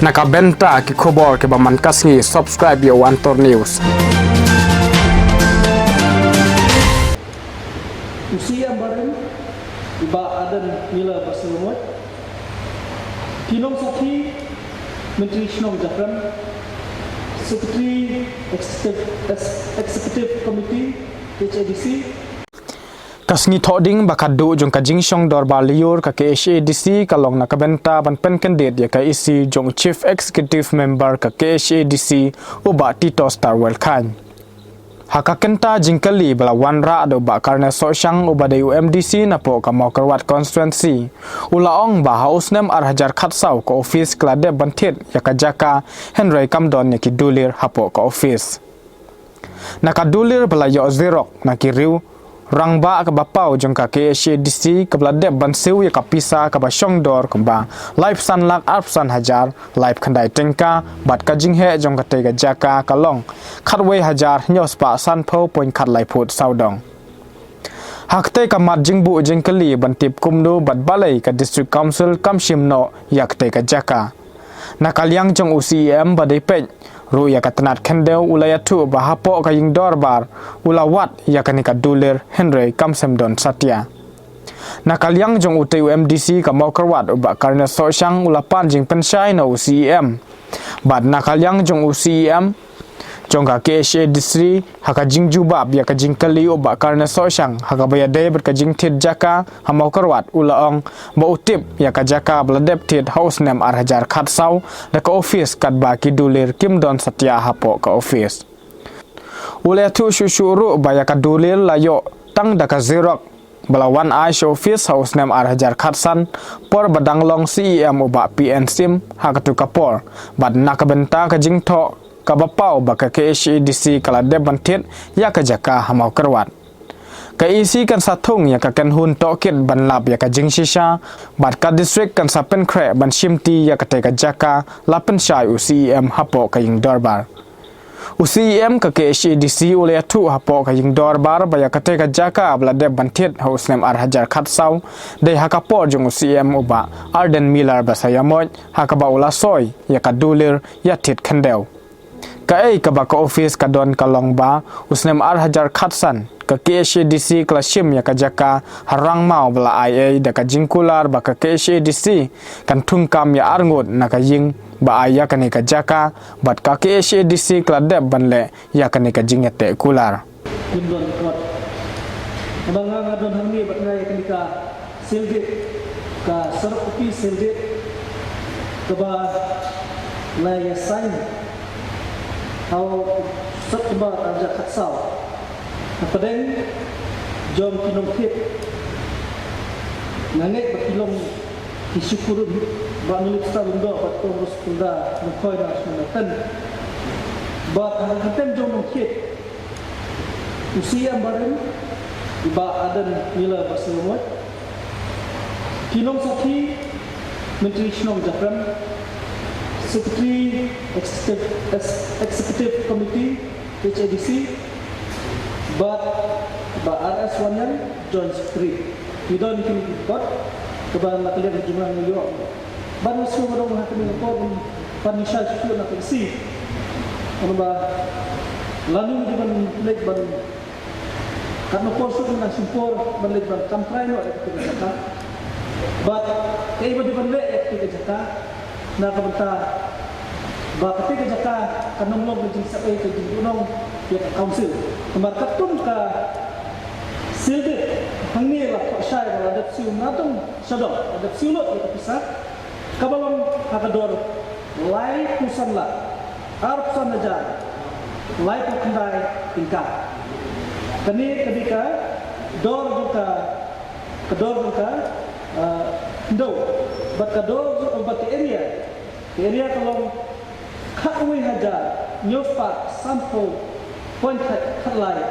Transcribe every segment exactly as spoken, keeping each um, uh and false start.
Na ka bynta ki khubor kiba man ka sngi, subscribe ïa u Antor News. U C E M barim, i Bah Ardent Miller Basaiawmoit, ki nongsakhi, Myntri Shnong Japrem, Secretary Executive, Executive Committee, H A D C. Ka sngi Thohdieng ba khatduh jong ka jingshong dorbar lyiur ka K H A D C ka long na ka bynta ban pynkyndit ïa ka E C jong u Chief Executive Member ka K H A D C, u Bah Titosstarwell Chyne. Ha ka kynta jingkylli ba la wanrah da u Bah Carnes Sohshang uba dei u M D C napoh ka Mawkyrwat Constituency, u la ong ba ha u snem ar hajar khatsaw ka office ka la dep ban thied ïa ka jaka, hynrei kam don ïa ki dulir hapoh ka office. Na ka dulir ba la ïoh xerox na ki riew rangbah kaba paw jong ka K H A D C kaba la dep ban siew ïa ka pisa kaba shong dor kumba laiphew san lak arphew san hajar laiphew khyndai tyngka, bad ka jingheh jong katei ka jaka ka long khatwei hajar hynñiewspah sanphew point khatlai phut sawdong. Ha katei ka mat jingbuh jingkylli ban tip kumno bad balei ka District Council kam shim noh ïa katei ka jaka, na ka liang jong u C E M ba dei peit ruh ïa ka tnat khyndew u la ïathuh ba hapoh ka ïing dorbar u la wad ïa kane ka dulir, hynrei kam shym don satia. Na ka liang jong utei u M D C ka Mawkyrwat u Bah Carnes Sohshang u la pan jingpynshai na u C E M. Bad na ka liang jong u C E M jong ka K H A D C, ha ka jingjubab ïa ka jingkylli u Bah Carnes Sohshang ha kaba ïadei bad ka jingthied jaka ha Mawkyrwat, u la ong ba u tip ïa ka jaka ba la dep thied ha u snem ar hajar khatsaw da ka office katba ki dulir kim don satia hapoh ka office. U la ïathuh shuh shuh ruh ba ïa ka dulir la ïoh tang da ka xerox ba la wan ai sha office ha u snem ar hajar khatsan, por ba dang long C E M u Bah P N Syiem ha katu ka por, bad na ka bynta ka jingthoh kaba paw ba ka K H A D C ka la dep ban thied ïa ka jaka ha Mawkyrwat. Ka E C kan sa thung ïa ka kynhun tohkit ban lap ïa ka jingshisha, bad ka district kan sa pynkhreh ban shimti ïa katei ka jaka, la pynshai u C E M hapoh ka ïing dorbar. U C E M ka K H A D C u la ïathuh hapoh ka ïing dorbar ba ïa katei ka jaka ba la dep ban thied ha u snem ar hajar khatsaw, dei ha ka por jong u C E M u Bah Ardent Miller Basaiawmoit, ha kaba u la soi ïa ka dulir ïathied khyndew. Kaei kaba ka office ka don ka long ba u snem ar hajar khatsan ka K H A D C ka la shim ïa ka jaka ha Rangmaw ba la ai ei da ka jingkular ba ka K H A D C kan thungkam ïa arngut na ka ïing ba ai ïa kane ka jaka, bad ka K H A D C ka la dep ban leh ïa kane ka jingïateh kular. Kim don kot. Kaba nga nga don hangne bad nga ïa kane ka sildit, ka surok kopi sildit kaba la ïa sign ha u September ar hajar khatsaw. Hapdeng jong ki nongthied, nga ngeit ba ki long ki shu kurim, Bah Nolip Star Lyngdoh bad Kong Rose Pynda Nongkhoy na Shnong Nongten. Bad ha ka kyrteng jong nongthied, u C E M barim, i Bah Ardent Miller Basaiawmoit, ki nongsakhi, Myntri Shnong Japrem, Secretary Executive, Executive Committee, H A D C, bad Bah R S Wanniang, Joint Secretary. Ngi don kine ki kot kaba na ka liang jong nga ngi ïoh. Bad nga sngewbha ba ha kane ka por ban ïa shai shuh na ka E C. Namar ba lano ngi ban leit ban, katno por shuh ngi nang shim por ban leit ban kam trai noh ïa kata ka jaka. Bad kaei ba dei ban leh ïa kata ka jaka, na ka bynta ba kata ka jaka kan ym long ka jingshah ei ka jingduhnong ïa ka council. Namar katkum ka sildit hangne la thoh shai ba la dep siew na dong sha dong, la dep siew lut ïa ka pisa kaba long ha ka dor laiphew san lak arphew san hajar laiphew khyndai tyngka. Kane ka dei ka dor jong ka, ka dor jong ka, ah, khyndew. Bad ka dor jong, bad ka area, ka area ka long khatwei hajar hynñiewspah sanphew point khatlai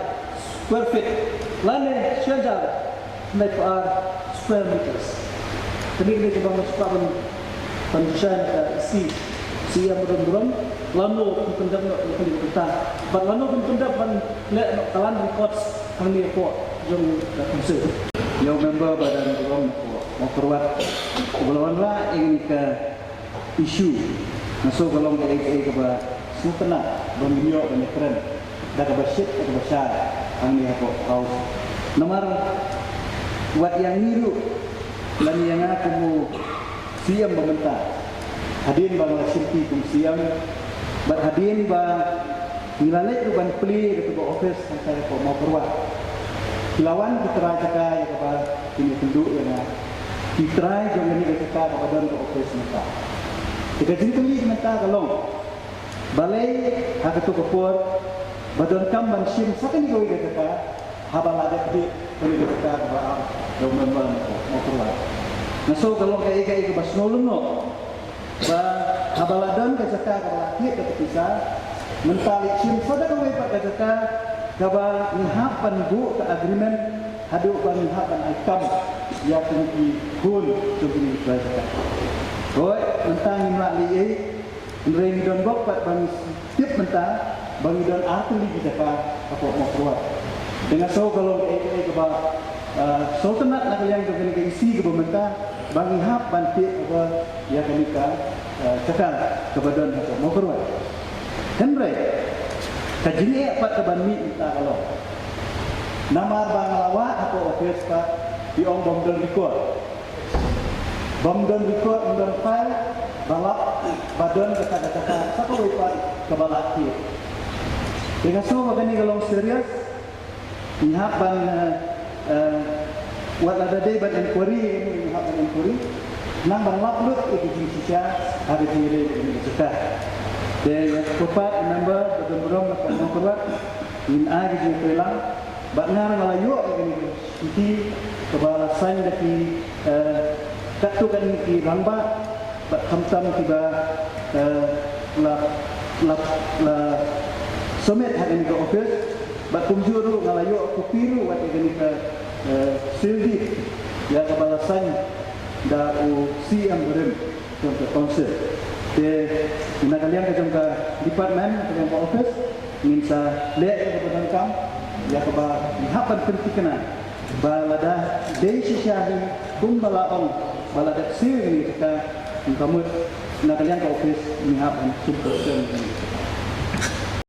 square feet lane shi hajar khyndai phew ar square meters. Kane ka dei kaba nga sngewbha ban, ban shai na ka E C, C E M ba don burom, lano kin pyndep noh ïa kane ka bynta. Bad lano kin pyndep ban leh noh ka land records hangne hapoh jong ka council. Ïa u member ba don burom hapoh Mawkyrwat uba la wanrah ïa kane ka issue. Nga sngew ka long kaei kaei kaba sngewtynnat ba ngin ïoh ban ïakren da kaba shit da kaba shai hangne hapoh House. Namar wat ïa ngi ruh lane ïa nga kum u C M ba mynta, hadien ba nga la shimti kum C M bad hadien ba ngi la leit ruh ban plie ïa katu ka office hangtai hapoh Mawkyrwat, ki la wan ki trai jaka ïa kaba kin ïakynduh ïa nga, ki trai jong kane ka jaka kaba don ka office mynta. Te ka jingkylli mynta ka long, balei ha katu ka por ba donkam ban shim sa kane kawei ka jaka haba la dep dih kane ka jaka kaba ar da u member na Mawkyrwat? Nga sngew ka long kaei kaei kaba sngewlyngngoh ba haba la don ka jaka kaba la thied da ka pisa, mynta leit shim sa da kawei pat ka jaka kaba ngi hap ban buh ka agreement haduh ba ngi hap ban ai kam ïa kine ki khun jong kine ki trai jaka. Hooid, mynta ngim lah leh ei, hynrei ngi don bok pat ba ngi tip mynta ba ngi don artylli ki jaka hapoh Mawkyrwat. Te nga sngew ka long kaei kaei kaba, ah, sngewtynnat na ka liang jong kane ka E C kaba mynta ba ngi hap ban thied kaba ïa kane ka, ah, jaka kaba don hapoh Mawkyrwat. Hynrei ka jingeh pat kaba mih mynta ka long, namar ba nga la wad hapoh office pat, ki ong bym don record. Bym don record, bym don file ba lap ba don kata ka jaka sa kawei pat kaba la thied. Te nga sngew ba kane ka long serious. Ngi hap ban, eh, eh, wat lada dei ban inquiry, ngi hap ban inquiry, nang ban lap lut ïa ka jingshisha ha ka jingïaleh ïa kane ka jaka. Te ïa ka kyrpad ïa u member ba don burom na ka Mawkyrwat, ngin ai ka jingïatreilang. Bad nga ruh nga la ïoh ïa kane ka shithi kaba la sign da ki, eh, katto katne ki rangbah bad khamtam kiba, eh, la, la, la submit ha kane ka office. Bad kumjuh ruh nga la ïoh copy ruh wat ïa kane ka, eh, seal deed ïa kaba la sign da u C M barim jong ka council. Te na ka liang ka jong ka department, ka jong ka office, ngin sa leh ïa kaba donkam, ïa kaba ngi hap ban pynthikna ba lada dei shisha hi kumba la ong ba la dep seal ïa kane ka jaka, kumta mut na ka liang ka office ngi hap ban sum ka sum.